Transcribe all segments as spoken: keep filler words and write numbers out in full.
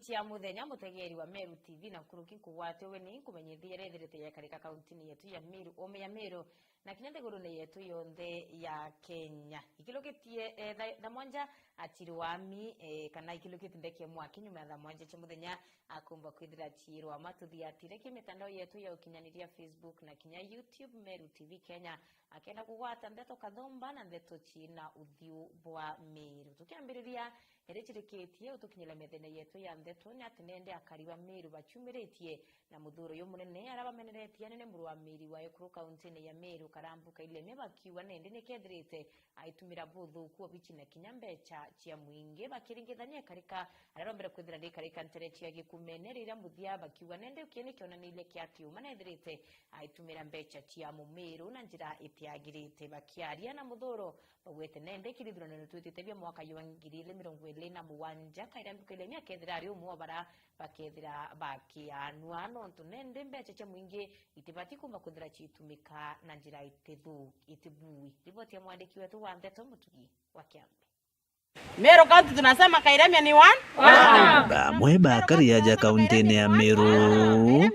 cia muthenya, mutegeeri wa Meru T V, na nkuruki nkugwate ugeni nkumenyithia iria ithirite yekarika kauntini yetu ya Meru, ume ya Meru, na kinya nthigurune yetu yonthe ya Kenya. Ikilukitie, eh, tha-, thaa mwanja, achiri wa ami, eh, kana ikilukitie ndeke mwaki nyuma ya thaa mwanja cia muthenya, akumba kwithira achirwa matuthiatire ki mitandao yetu ya ukinyaniria, Facebook na kinya YouTube, Meru T V Kenya, akenda kugwata ndeto kathumba na ndeto ciina uthiu bwa Meru. Tukiambiriria, irichirikitie utukinyira methene yetu ya ndeto, ni ati nende akari ba Meru baciumiritie na muthuro uyu munene, aria bameneretie anene muru wa miri wa ekuru kauntini ya Meru, Karambu Kailemia, bakiuga nende nikethirite aitumira buthuku obici na kinya mbecha cia mwingi, bakiringithania ikarika aria rombere kwithira rikarika ntere cia gikumene, riria muthia bakiuga nende ukie nikionanirie kia kiuma nethirite aitumira mbecha cia mumiru na njira itiagirite. Bakiaria na muthuro, baugite nende kirithurano twitite bia mwaka jwa ngiri igiri mirongo iri na mugwanja, Kairambu Kailemia akethira ari umwe wa bara bakethira bakianua, nontu nende mbecha cia mwingi itibati kumba kwithira ciitumika na njira itithu-, itibui. Riboti ya mwandiki wetu wa ndeto, Mutugi wa Kiambi. Meru County tunasema Kailemia ni one. Bamwe ba akari aja kauntini ya Meru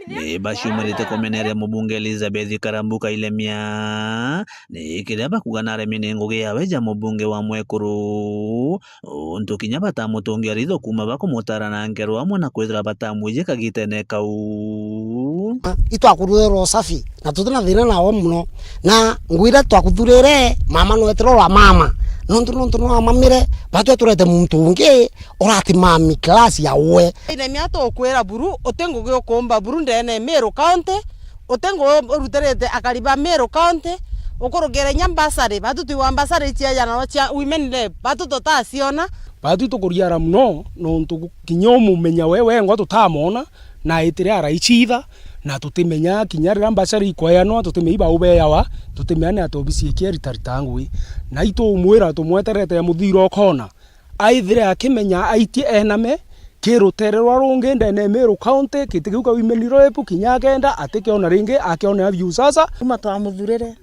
ni baciumirite kumeneria mubunge Elizabeth Karambu Kailemia ni kiria bakuga naremi ni ngugi yawe ja mubunge wa mwekuru, untu kinya batamutungia ritho kuma bakumutara na nkero amwe na kwithira batamwiji kagitene kau. Itwakurutherwa usafi na tutina thina nawe muno, na ngwira twakuthurire mama nweterwa wa mama, nontu nontu nwamamire batwe turete muntu ungi uratimami class ya we. Ine miatu ukwira buru uti ngugi ukumba buru ndene Meru County. Uti ngugi urutirite akari ba Meru County, ukurukira inya mbasari, batu twiwa mbasari cia jana cia women rep, batu tutaciona. Batu tukuriara muno, nontu kinya umumenya we wengwa tutamona, na aitire araicitha, na tutimenya kinya riria mbasari ikweanwa, tutimenya ibaubeawa, tutimenya ni ati obisi ikieritarita ngui. Na itumwira tumweterete ya muthira ukona. Aithire akimenya aitie ename ki rutere rwa rungi ndene Meru County, giti kiu ka women rep kinya akenda atikiona ringi, akiona view sasa. Kuma twamuthurire,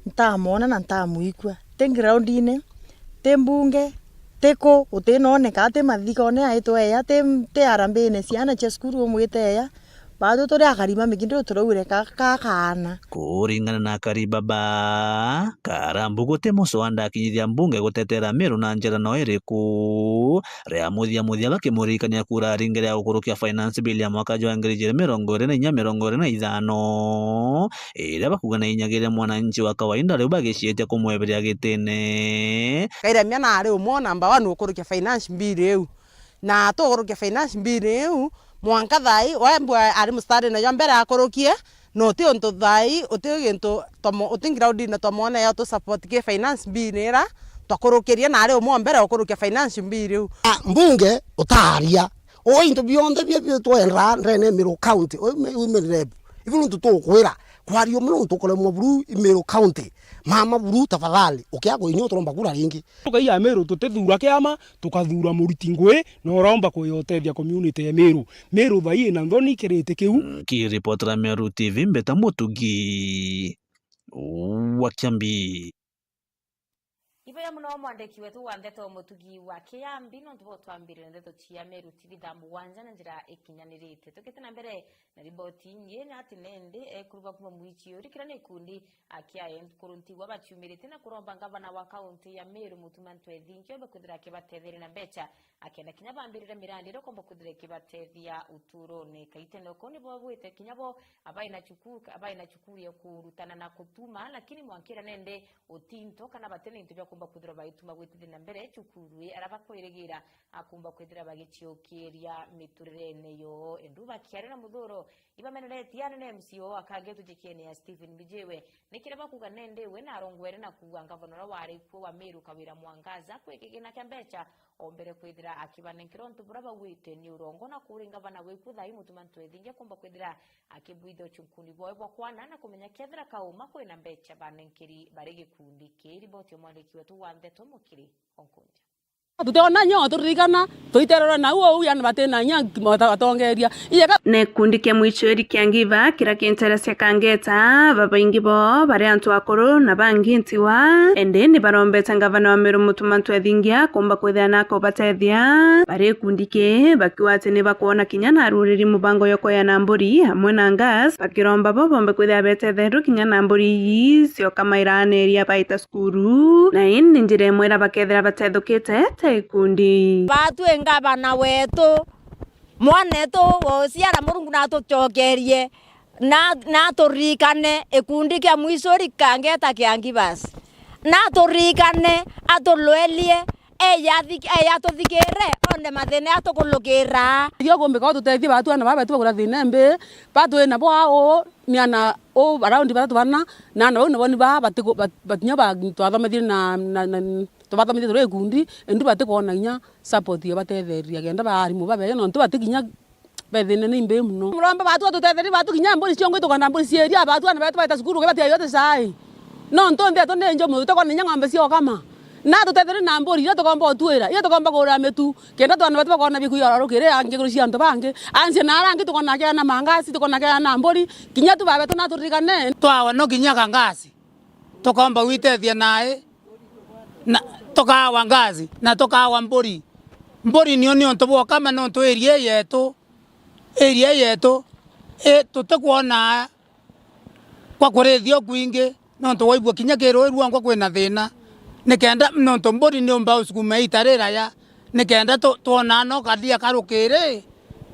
ntamwona na ntamwikua. Ti groundine, ti mbunge, ti ku, utinoneka, ti mathikone aitweya, ti, ti arambine ciana cia cukuru umwiteya. Batu turi akari ba mikindiro turaugire ka, ka kaana. Kuringana na akari baba, Karambu guti muco andakinyithia mbunge gutetera Meru na njira no iriku. Ria muthia muthia bakimuririkania kura aringire ya gukurukia finance bill ya mwaka jwa ngiri ijiri mirongo iri na inya mirongo iri na ithano, iria bakuga na inyagiria mwananchi wa kawaida riu bagiciitia kumweberia gitine. Kailemia nari umwe namba one gukurukia finance bill iu. Na tugurukia finance bill iu, mwanka thai, we mbwa ari mustari nayo mbere akurukie, na uti untu thai, uti gintu twamo-, uti ground na twamwona ya tu support ki finance bill ira twakurukirie, na ari umwe mbere ukurukia finance bill iu. Ah, mbunge utaria. O into bionthe bia, bia twenda ndene Meru County, o me, women rep. Ibu ntu tukwira, kwaria umwe ntu ukuremwa buru i Meru County. Mama buru, tafadhali, ukia kuinyua turomba kura ringi. Tukai ya Meru tutithura kiama, tukathura muriti ngui, na uraomba kuya utethia community ya Meru. Meru thai ina nthoni kiriti kiu. Nkiripotera Meru T V, mbeta Mutugi wa Kiambi. Ibeya muno mwandiki wetu wa ndeto Mutugi wa Kiambi, nontu bo twambirire ndeto cia Meru T V thaa mugwanja na njira ikinyanirite. Tukite na mbere na riboti ingi, ni ati nende ekuru ba kuma Mwichiuri, kiria ni gikundi kia ekuru ntigwa baciumirite na kuromba ngavana wa kaunti ya Meru Mutuma Ntwethingi ombe kwithira akibatetheria na mbecha, akenda kinya bambirire mirandi iria ukomba kwithira ikibatethia uturone. Kaitene uko nibo bwite kinya bo abai na cukuru, abai na cukuru ya kurutana na kutuma, lakini mwankira nende utinto kana bati na into bia kumba kwithirwa bagituma gwitithia na mbere cukuru ii, aria bakwirigira akumba kwithira bagiciukiria miturirene yoo. Endu bakiaria na muthuro, ibameneretie anene M C O akangetwe jikene ya Stephen Mijiwe, ni kiria bakuga nende we na arongwere na kuuga ngavana uria wari kuo wa Meru Kawira Mwangaza kwi kigina kia mbecha ombere kwithira akibanenkera untu buria bauite ni urongo, na kuri ngavana wi kuo thai Mutuma Ntwethingi akumba kwithira akibwithia uchunkuni bwawe bwa kwana na kumenya kethira kauma kwina mbecha banenkeri bari gikundi kii. Riboti ya mwandiki wetu wa ndeto Mukiri Onkunja. Tutiona nyo turirikana, tuitererwa na uu uu, yani batina nya bata-, batongeria. Iyeka. Na gikundi kia Mwicwiri kia Ngiva, kiria kinterecia Kangeta, babaingi bo bari antu akuru na bangi ntigwa, indi ni barombete ngavana wa Meru Mutuma M'Ethingia kumba kwithira na kubatethia bari gikundi ki, bakiuga ati ni bakwona kinya na ruriri mubango yo kweana mburi amwe na ngas, bakiromba bo bombe kwithira betetherwe kinya na mburi ii cioka mairane iria baita cukuru, na ii ni njira imwe iria bakethira batethukite ta gikundi. Batwi ngavana wetu, mwanetu wa uciara, Murungu natucokerie, na, naturirikane gikundi kia Mwicwiri Kangeta kia Ngivas. Naturirikane, atulwelie, eya athik-, eya atuthikire, one mathina atukulukira. Irio kumbika ututethie batwi ana baba betu bagura thina imbi, batwi nabo aa uu, ni ana uu around bathatu bana, na ana bau nabo ni baa batiku-, bat-, batinya ba-, twathomethire na, na, na, tubathomithie turi gikundi, indi batikwona kinya support ya batetheria kenda ba arimu babeja, nontu bati kinya bethina ni imbi mono. Muromba batu atutetherie batu kinya mburi ciongwe tukona mburi cieria batu ana betu baita cukuru ke batiayo ati cai. Nontu nthi yetu ni njumu, tutikona inya ng'ombe cia ukama. Na tutetherie na mburi iria tukomba utwira, iria tukomba kugura mitu, kenda twana betu bakona bikuya rukiri angi kuru cia antu bangi. Ansia na ara angi tukona keana mangasi, tukona keana mburi, kinya tu babetu na turirikane. Twawa no kinya kangasi. Tukomba gwitethia nae, na tukaawa ngazi, na tukaawa mburi. Mburi nio ni untu bwa ukama, nontu area yetu, area yetu, i, tutikwona kwa kurithia ukwingi, nontu waigua kinya kirui rwongwa kwina thina, nikenda, nontu mburi ni umba usukuma ita riraya, nikenda tu-, twonaa no kathia karukiri,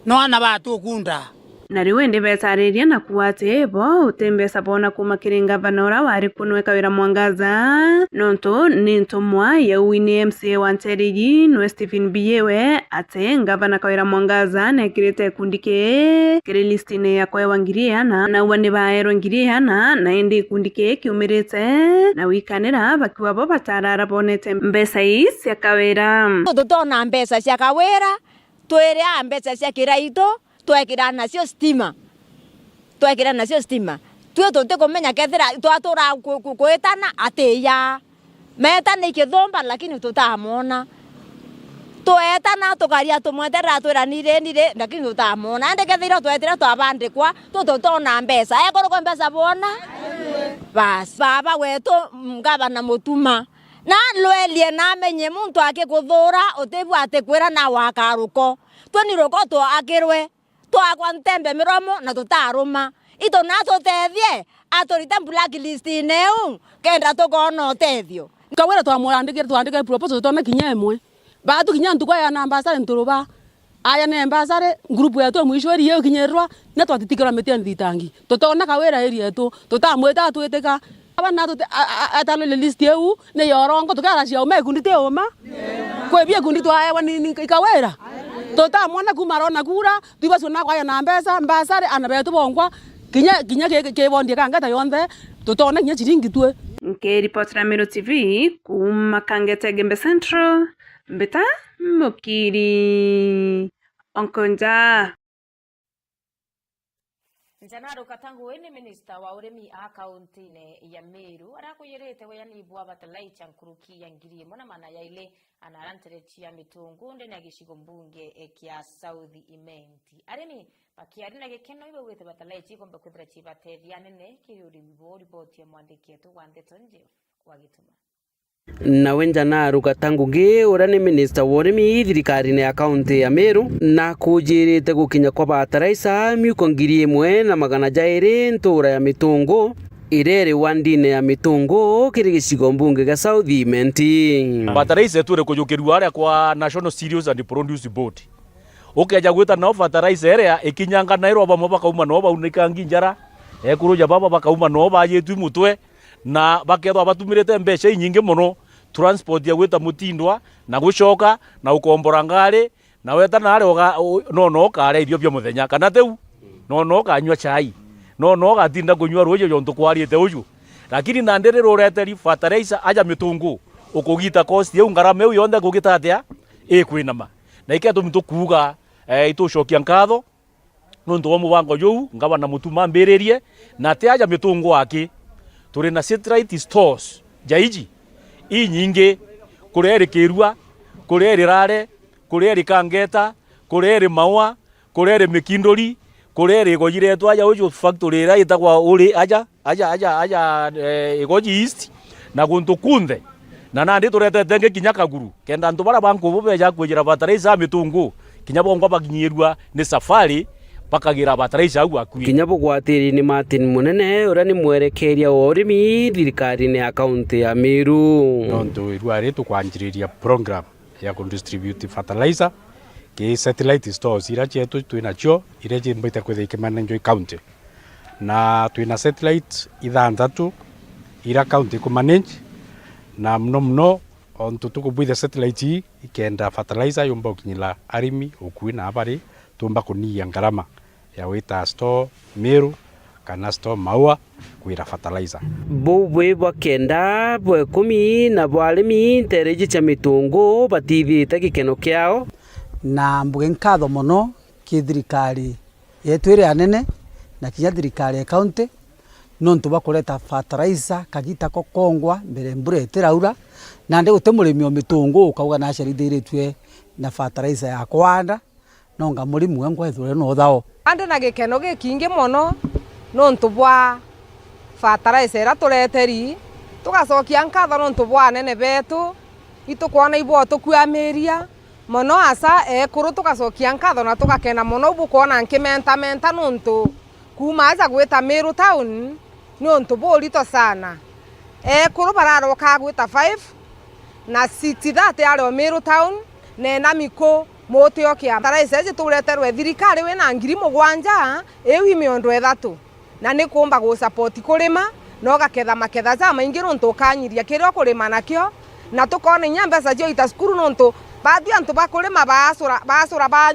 no ana batukunda. Na riu indi betariria na kuuga ati bo uti mbeca boona kuuma kiri ngavana uria wari kunwe Kawira Mwangaza, nontu ni ntumwa ya uu ni M C A wa nteere iji nwe Stephen Biyewe, ati ngavana Kawira Mwangaza neekirite gikundi kii kiri listine ya kwewa ngiri iana, na uu ni baerwe ngiri iana, na indi gikundi kii kiumirite na wikanira bakiuga bo batarara boonete mbeca ii cia Kawira. Tutona mbeca cia Kawira, twiria mbeca cia kiraitu, twekira nacio stima. Twekira nacio stima. Twi tutikumenya kethira twatura ku-, ku-, kwitana atiya. Metana ikithumba, lakini tutamwona. Twetana, tukaria tumweterera, twira ni ri, ni ri, lakini tutamwona. Indi kethira twetire twabandikwa, tu tutona mbeca. Ekorwo kwi mbeca bwona? Bas, baba wetu, ngavana Mutuma. Na ndwerie na amenye muntu akikuthura, utibua atikwira nawe akaruko. Twe ni ruko twaakirwe, twakwa ntembe miromo na tutaruma. Itu na atutethie, aturite blacklist-ine iu, kenda tukoona utethio. Kawira twamurandikire, twandikire proposal, tutona kinya imwe. Batu kinya ntuku ya namba sare nturuba. Aya ni embasare, group yetu ya Mwicwiri iu ikinyirirwa, na twatitikirwa mitia nthitangi. Tutona Kawira area yetu, tutamwita atwitika. Aba na tute-, a, a, atalole list iu, ni ya urongo, tukara cia uma ikundi ti uma. Kwi bia ikundi twaewa ni, ni Kawira. Tutamwona kuma arona kura, twibacio na kwaya na mbeca, mbasare, ana betu bongwa, kinya, kinya ki, ki, kibondia Kangeta yonthe, tutona kinya ciringi twe. Nkiripotera Meru T V, kuma Kangeta Igembe Central, Mbita Mukiri. Onkonja. Njanaru Katangu, we ni minista wa urimi a kauntine ya Meru, arakuyirite weyani bwa batalaicha nkuruki ya ngiri imwe na magana jairi ana aranterechi ya mitungu ndene ya gicigo mbunge kia South Imenti. Arimi bakiaria na gikeno ibaugite batalaicha ikomba kwithira cibatethia anene kiri urimi buu. Riboti ya mwandiki wetu wa ndeto Jeff wa Gituma. Nawe Njanaru Katangugi, uria ni minista wa urimi thirikarine ya kaunti ya Meru, na kujirite gukinya kwa bataraisa miuko ngiri imwe na magana jairi ntura ya Mitungu, iria iri wandine ya Mitungu, kiri gicigo mbunge gia South Imenti. Bataraisa itwire kujukirua aria kwa National Cereals and Produce Board. Ukeja gwita nao bataraisa iria ikinyanga nairwa bamwe bakauma nao baunika ngi njara, ekuru ja baba bakauma nao bajitwi mutwe, na bakethwa batumirite mbeca inyingi mono, transport ya gwita Mutindwa na gucoka, na ukombora ngari, na weta nari uga-, u-, no, no ukaria irio bia muthenya, kana tiu? No, no ukanyua chai, no, no ugatinda kunyua ruuji jontu kwarite uju. Lakini nandi riria ureteri fertilizer aja Mitungu, ukugita cost iu, ngarama iu yonthe kugita atia? Ikwinama. Na ikio tumi tukuuga, eh, itucokia nkatho, nontu bwa mubango juu ngavana Mutuma ambiririe, na ti aja Mitungu aki. Turi na satellite stores ja iji inyingi kuria irikirua, Kuria iri Rare, kuria iri Kangeta, kuria iri Maua, kuria iri Mikinduri, kuria iri igoji retu aja uju factory iria itagwa uri aja, aja, aja, aja, eh, igoji East, na guntu kunthe. Na nandi turetete ingi kinya Kaguru, kenda antu baria ba nkubu beja kwijira fertilizer ya mitungu, kinya bongwa bakinyirua ni safari, bakagira fertilizer au akui. Kinya bugwatiri ni Martin Munene, uria ni mwerekeria wa urimi thirikarine ya kaunti ya Meru. Nontu irua ri tukwanjiriria program ya ku distribute fertilizer ki satellite stores iria cietu twi nacio, iria cimbite kwithira ikimanagwa i county. Na twina satellite ithanthatu iria county iku manage, na muno muno ontu tukubwithia satellite ii ikenda fertilizer yumba gukinyira arimi ukui na abari, tumba kunyia ngarama ya gwita store Meru kana store Maua kwira fertilizer. Buu bwi bwa kenda bwa ikumi na bwa arimi nteere iji cia mitungu batithite gikeno kiao. Na mbuge nkatho mono ki thirikari yetu iria nene na kinya thirikari ya county nontu bwa kureta fertilizer kagita ko kongwa mbere mbura itiraura, nandi guti murimi o mitungu ukauga naciarithiritue na fertilizer ya kwanda. Nonga murimi wengwa ethirwe no uthao. Andi na gikeno gikingi mono nontu bwa fertilizer iria tureteri, tugacokia nkatho nontu bwa anene betu, itukwona ibo tukwamiria mono asa ekuru, tugacokia nkatho na tugakena mono bukwona nkimentamenta nontu kuuma aja gwita Meru town ni untu burito sana. Ekuru bararoka gwita five na six thirty ari o Meru town, na ena miku muti o kia fertilizer iji tureterwe thirikari wina ngiri mugwanja iu i miondo ithatu, na ni kuumba gu support kurima, na ugaketha maketha jamaingi nontu ukanyiria kiria ukurima nakio, na tukona inya mbeca cia uita cukuru nontu bathi antu ba kurima baacura, baacura ba,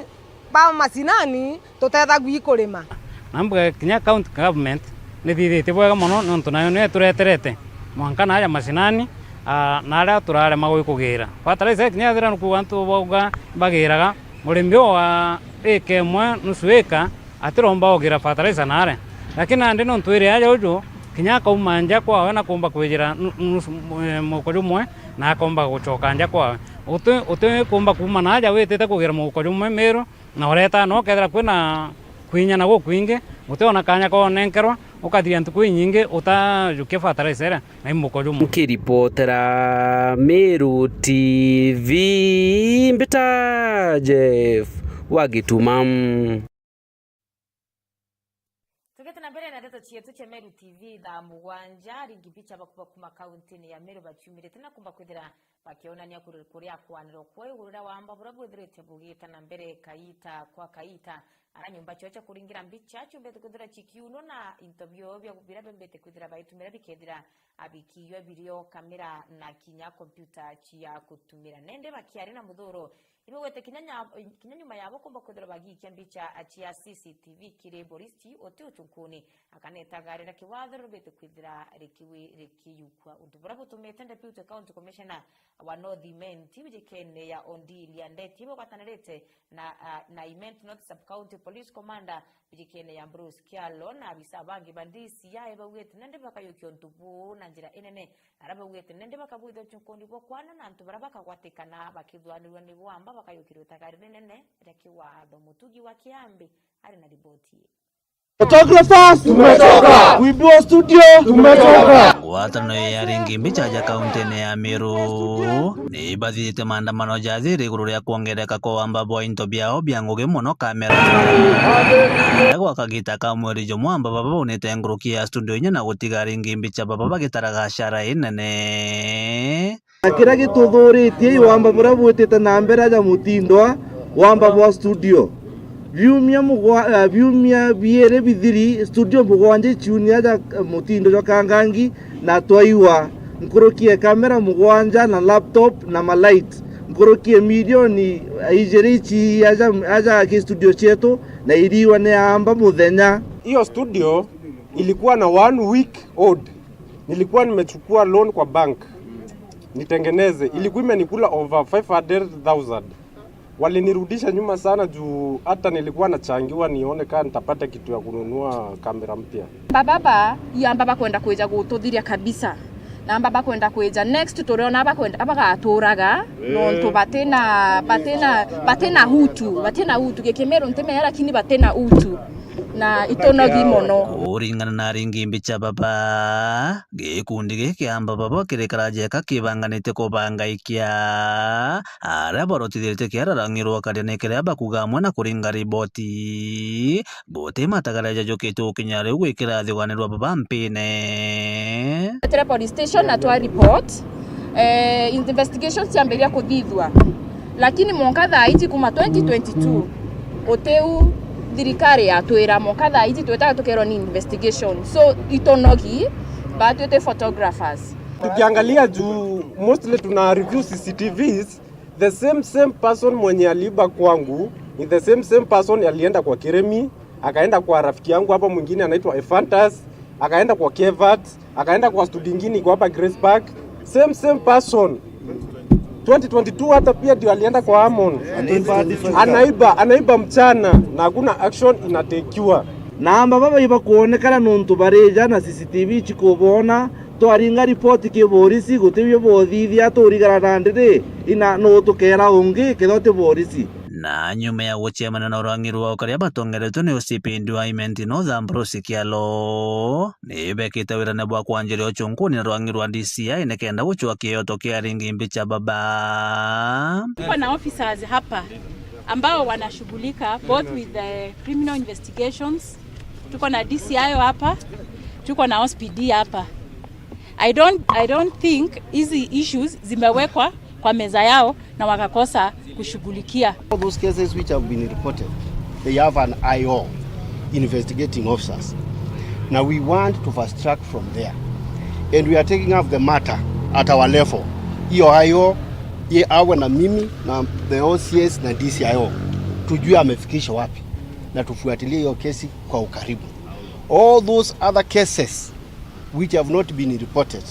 ba macinani tutethagua i kurima. Na mbuga kinya county government ni thithitie bwega mono, nontu nayo niyo itureterete mwanka na aja macinani, aa, na aria turarema gwikugira. Fertilizer kinya ethira nukuuga antu bauga bagiraga, murimi uyu wa ika imwe, nusu ika, atiromba ugira fertilizer naare. Lakini nandi nontu iri aja uju, kinya akauma nja kwawe na kuumba kwijira nu-, nusu, eh, muko jumwe, na akomba gucoka nja kwawe. Uti, uti kuumba kuuma na aja witite kugira muko jumwe Meru, na ureta no kethira kwina kwinyana gukwingi, uti ona kanya konenkerwa, ukathiria ntuku inyingi utajukia fertilizer iria na i muko jumwe. Nkiripotera Meru T V, mbita Jeff wa Gituma. Tugite na mbere na ndeto cietu cia Meru T V thaa mugwanja, aringi mbicha bakuba kuma kauntini ya Meru baciumirite na kumba kwithira bakionania kuri-, kuria kwaniro kwa iguru ria wamba buria bwithirite bugita na mbere kaita kwa kaita. Ara nyumba cio cia kuringira mbicha ciumbite kwithira cikiunwa na into bio bia, biria biombite kwithira baitumira bikethira abikiiywa birio kamera na kinya kompyuta cia gutumira. Nende bakiari na muthuro, ibaugite kinya nya-, kinya nyuma yabo kumba kwithirwa bagiikia mbicha cia C C T V kiri boristi uti uchunkuni, akaneta gari ria kiwatho riumbite kwithira rikiwi-, rikiyukua. Untu buria butumite Deputy County Commissioner wa North Imenti wijikene ya Odilia Ndeti bugwatanirite na, ah, na Imenti North Sub-County Police Commander wijikene ya Bruce Kyalo na abisa bangi ba D C I baugite nandi bakayukia untu buu na njira inene, na aria baugite nandi bakabwithia uchunkuni bwa kwana na antu baria bakagwatikana bakithuanirua ni bwamba bakayukirwa itagari rinene ria kiwatho. Mutugi wa Kiambi ari na riboti ii. Photographers, tumechoka. Kuibiwa studio, tumechoka. Ngwataniro ya aringi mbicha ja kauntine ya Meru ni ibathithite maandamano ja thiri iguru ria kwongereka kwa wamba bwa into biao bia ngugi mono kamera. Na gwa kagita ka mweri jumwe amba baba baunite nguruki ya studio inya na gutiga aringi mbicha baba bagitaraga ashara inene. Na kiria gituthuritie i wamba buria bwitite na mbere aja mutindwa, wamba bwa studio. Biumia mugwa-, eh, biumia biiri bithiri, studio mugwanja ichiuni aja, eh, mutindo jwa Kangangi na twaiwa. Nkuruki e kamera mugwanja na laptop na malight. Nkuruki e milioni ijiri ichi aja, aja aki studio cietu na iriwa ni amba muthenya. Hiyo studio ilikuwa na one week old. Nilikuwa nimechukua loan kwa bank nitengeneze, ilikuwa imenikula over five hundred thousand. Walinirudisha nyuma sana juu hata nilikuwa nachangiwa nione kama nitapata kitu ya kununua kamera mpya. Baba ba, yamba bakwenda kwija gututhiria kabisa. Na amba bakwenda kwija next, turiona bakwenda, bagaturaga nontu batina, batina, batina utu, batina utu. Gikimiru ntimenya, lakini batina utu. Na itonogi mono. Kuringana na aringi mbicha baba, gikundi giki kia amba baba kiri karaja eka kibanganite kubangaikia aria barotithirite kiara rang'irwa karia ni kiria bakuga amwe na kuringa riboti. Guti matagaria jajukite gukinya riu gwikira thigani rwa baba mpine. Tetera police station na twa report, eh, investigations ciambiria kuthithua. Lakini mwanka thaa iji kuma twenty twenty-two, utiu thirikari yatwira, mwanka thaa iji twitaga tukerwa ni investigation. So, itonogi, batwite photographers. Tukiangalia juu, mostly tuna review C C T Vs, the same, same person mwenye aliiba kwangu ni the same, same person alienda kwa Kiremi, akaenda kwa rafiki yangu hapa mwingine anaitwa Efantas, akaenda kwa Kevat, akaenda kwa studio ingine iko hapa Grace Park. Same, same person. Twenty twenty-two hata pia ndio alienda kwa Amon. Anaiba, anaiba mchana na hakuna action inatekiwa. Na amba baba ibakwonekana nontu barija na C C T V chikubona, twaringa ripoti ki borisi, guti bio bothithia, turigara na ndiri, ina no tukera ungi, kethira ti borisi. Na nyuma ya gucemania na rwang'i rwa ukaria batongeretwe ni O C P Ndua Imenti North Ambrose Kialo, ni bekite wirane bwa kwanjiria uchunkuni na rwang'i rwa D C I nikenda guchwa kioto kia aringi mbicha baba. Tuko na officers hapa ambao wanashughulika both with the criminal investigations. Tuko na D C I hapa, tuko na O C P D hapa. I don't, I don't think hizi issues zimewekwa kwa meza yao na wakakosa kushughulikia. All those cases which have been reported, they have an I O, investigating officers. Now we want to fast track from there. And we are taking up the matter at our level. Hiyo I O, ye awe na mimi na the O C S na D C I O. Tujue amefikisha wapi na tufuatilie hiyo kesi kwa ukaribu. All those other cases which have not been reported,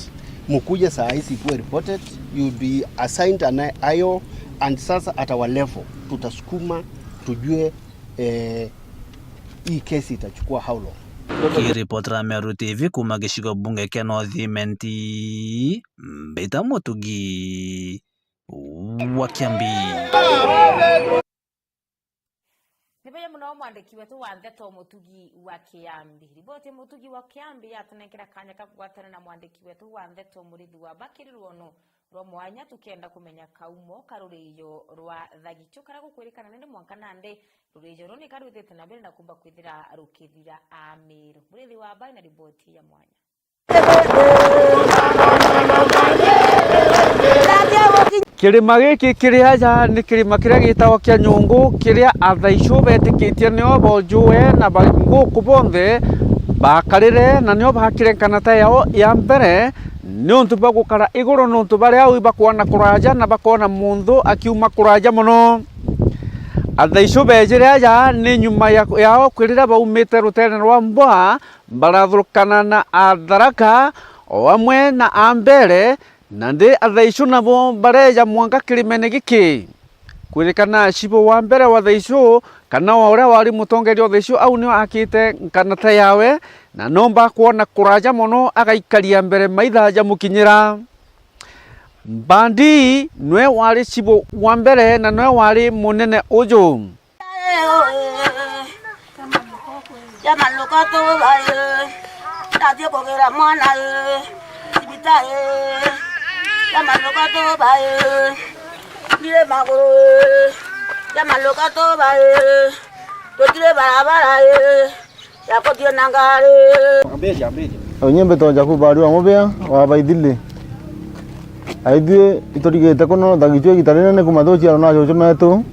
mukuje saa hizi ikuwe reported, you will be assigned an I O, and sasa at our level tutasukuma tujue, eh, hii kesi itachukua how long. Kiripotera Meru T V kuma gicigo bunge kia North Imenti, mbita Mutugi wa Kiambi. Ni bwega mono mwandiki wetu wa ndeto Mutugi wa Kiambi. Riboti ya Mutugi wa Kiambi yatunenkera kanya ka kugwatana na mwandiki wetu wa ndeto Murithi wa Bakiri rwono rwa mwanya, tukenda kumenya kaumo ka rurijo rwa Thagichu karia gukwirikana nindi mwanka nandi rurijo ruu ni karwithite na mbere na kumba kwithira rukithira Amiru. Murithi wa Bai na riboti ya mwanya. Kirima giki kiri aja ni kirima kiria gitagwa kia Nyungu, kiria Athaichu betikitie nio bonjue na ba-, nguku bonthe bakarire, na nio bakire nkanata yao ya mbere, niuntu bwa gukara iguru, niuntu bari au ibakwona kuraja na bakona muntu akiuma kuraja mono. Athaichu bejire aja ni nyuma ya, yao kwirira baumite ruteere rwa Mbwa, barathurukana na Atharaka o amwe na Ambere, na ndi Athaichu nabo bareja mwanka kirimene giki. Kwirikana Chibo wa mbere wa Thaichu, kana wa uria wari mutongeria wa Thaichu, au nio akite nkanata yawe, na nomba kwona kuraja mono agaikaria mbere maitha jamukinyira. Mbandi nwe wari Chibo wa mbere na nwe wari munene uju. Jamanuka tubae, ndathie kugira mwana e, cibitari. Jamanuka tubae, ndire maguru e, jamanuka tubae, tutire barabara e, ya kuthie na ngari. Onye mbeto ja kubariwa mubea wa baithili. Aithwi iturigite kuno Thagichu igita rinene kumathucia na acucu metu,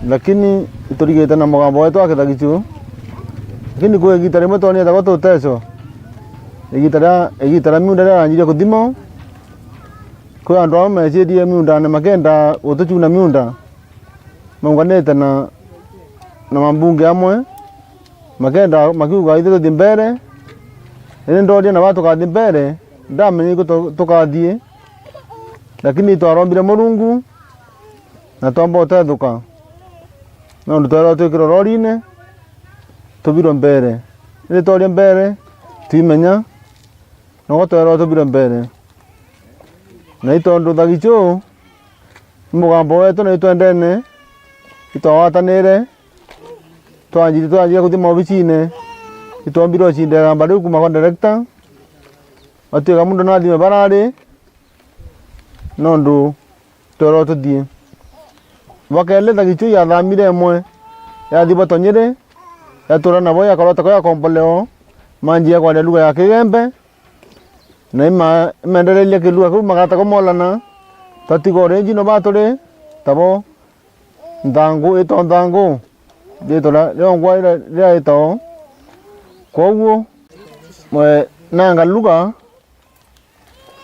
lakini iturigite na mugambo wetu wa Kithagichu. Lakini kwi igita rimwe twonire ta gwa tuteco, igita ria, igita ria miunda riria ranjirie kuthimwa. Kwi andu amwe mecirie miundane makenda gutucuna miunda maunganite na, na mambunge amwe. Makenda, makiuga, "Ithe tuthie mbere." Indi ndoria, "Na ba tukathie mbere?" Ndamenya iku tu-, tukathie, lakini twarombire Murungu na twamba utethuka, nondu twerwa twikirwe rorine tubirwe mbere. Indi tworia mbere, twimenya Nogo twerwa tubire mbere. Na itondu Thagichu ni mugambo wetu, na itwendene, itwagwatanire, twanjiri, twanjire kuthi maobicine, itwombire ucinde igamba riu kuma kwa director, atuika muntu nathime barari, nondu twerwa tuthii. Bwa keri, Thagichu yathamire imwe, yathi bwa Tonyiri, yatura nabo, yakorwa tako ya komboleo, manjia kwaria lugha ya Kigembe, na ima-, imeendereria kilugha kiu, magata kumolana, twatiga urinji no baturi tabo nthangu, ito nthangu, riitwa riongwa riria, riria itao. Kwoguo, mwe, nanga lugha,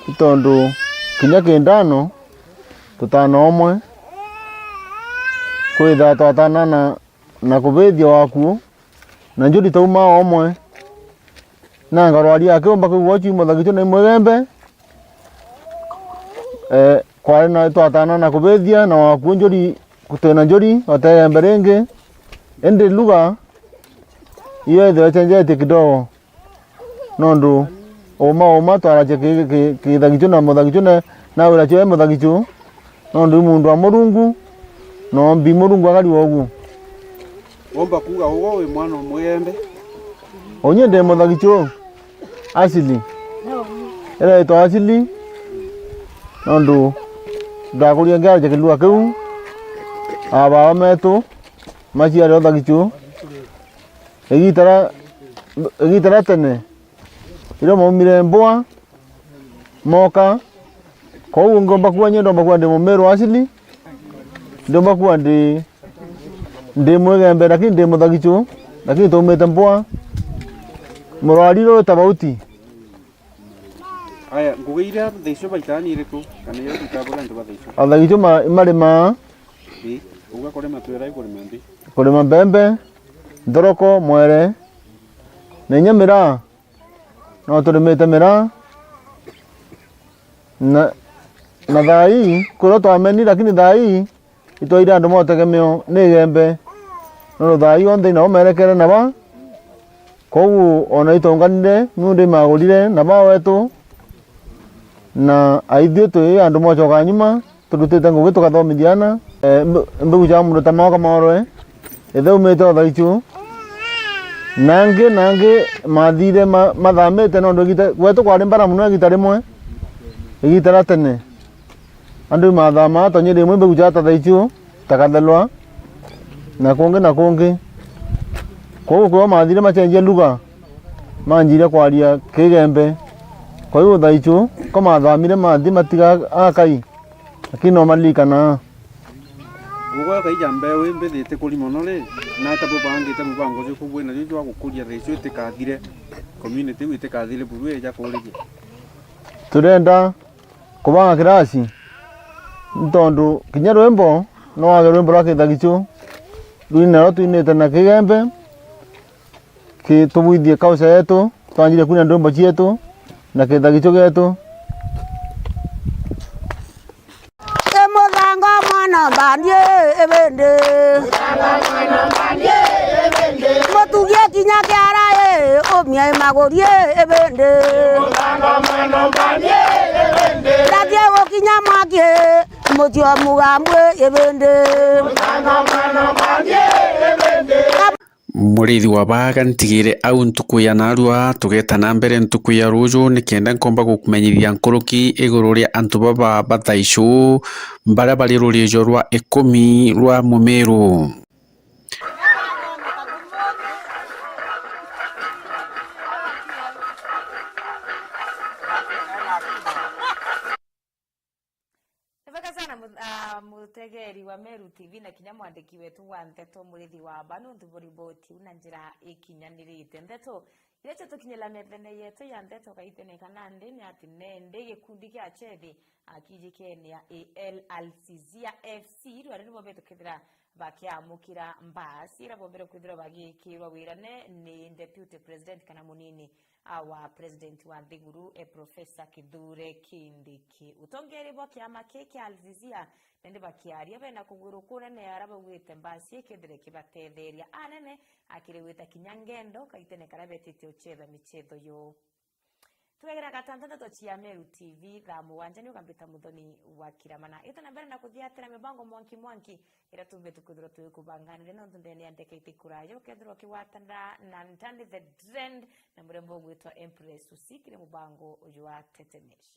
Ni tondu kinya ki ndano, tutana omwe, kwithaa twatana na, na kubithia wakuo, na njuri tauma omwe. Nanga rwari akiumba kwigua ciumo Thagichu na imwe igembe, eh, kwari na twatana na kubithia na wakuo njuri, twina njuri, otegembe ringi. Indi lugha, iyo ithirwa icenjetie kidogo. Nondu uma uma twaracia ki, ki, Kithagichu na Muthagichu na, na wira cio e Muthagichu, nondu i muntu wa Murungu, na ombi Murungu akari wa uguo. Womba kuuga ugo wi mwana o Mugembe? Unyi ndi Muthagichu asili. Ira itwa asili, nondu ndakuria ngiaracia kilugha kiu, ababa metu maciari o Thagichu. Igiita ria, igiita ria tene, riria maumire mbwa, moka, kou ngomba kuuga nyie ndomba kuuga ndi Mumiru asili, ndomba kuuga ndi, ndi Mwigembe, lakini ndi Muthagichu, lakini twaumite mbwa. Murwari ruri tabauti. Aya, ngugi iria thaa icio baitaga ni iriku? Kana iria tutabuga antu ba thaa icio? Athagichu ma-, marimaa. Ii, uga kurima twira i kurima mbi. Kurima mbembe, nthoroko, mwere, na inya miraa. No turimite miraa. Na, na thaa ii, kuria twameni, lakini thaa ii, itwaire andu ma utegemeo ni Igembe, nontu thaa ii onthe nabo merekere na ba. Kwoguo ona itonganire, miunda imagurire na ba wetu, na aithui twi andu mocoka nyuma, turutite ngugi tukathomithia ana. Eh, mbe-, mbegu cia muntu ta Maoka Maorwe, ithe umite o Thaichu, na angi, na angi mathire ma-, mathamite, nontu igita, gwetu kwari mbara muno igita rimwe, igita ria tene. Andu imathamaa tonye rimwe mbegu ja ta Thaichu, ta Kathelwa, na kungi na kungi. Kwoguo kwio mathire macenjia lugha, manjire kwaria Kigembe. Kwa hiyo Thaichu, ko mathamire mathi matiga akai, lakini no malirikanaa. Ugo kaija mbeu imbithite kuri mono ri, na ta bubangite mubango juu kubwina juu jwa gukuria Thaichu itikathire, community iu itikathire buru ija kuriria. Turenda kubanga kirasi, ni tondu kinya rwimbo no wage rwimbo rwa Kithagichu, rwini nario twinite na Kigembe, ki-, tubwithie culture yetu, twanjire kwina ndwimbo cietu na Kithagichu gietu. I muthanga mwana mbandi ibindi. Mutugie kinya kiara i, umia i maguri ibindi. Ndathie gukinya mwaki, mucio mugambu ibindi. Murithi wa baaga ntigire au ntuku ya narua, tugeeta na mbere ntuku ya ruuju, nikenda nkomba gukumenyithia nkuruki iguru ria antu baba ba Thaichu, baria bari rurijo rwa ikumi rwa Mumiru. Ni bwega sana mu-, ah, mutegeri wa Meru T V na kinya mwandiki wetu wa ndeto Murithi wa Aba, nuntu bwa riboti iu na njira ikinyanirite. Ndeto iria ciatukinyira methene yetu ya ndeto gaitene kana ndi ni ati nende gikundi kia Chethi, ah, kijikene ya A L Alzizia F C, rwari nibo betukithira bakiamukira mbaasi iria bombere kwithirwa bagikirwa wirane ni Deputy President kana munini a wa President wa nthiguru, e Professor Kithure Kindiki. Utongeri bwa kiama kii kia Alzizia nende bakiaria bena kugwirwa kunene aria baugite mbaasi ikethire ikibatetheria anene akiri gwita kinya ngendo kaitene karia betite uchetha michetho yo. Tugegira gatantatu cia Meru T V thaa mugwanja ni ugambita Muthoni wa Kiramana. Ita na mbere na kuthiatira mibango mwanki mwanki iria tumbite kwithirwa tuikubanganire nontu ndene ya ndeka itikuraja ukethirwa ukigwatanira na Ntandi the Trend na murembo ugwitwa Empress Usi kiri mubango uju wa Tetemesha.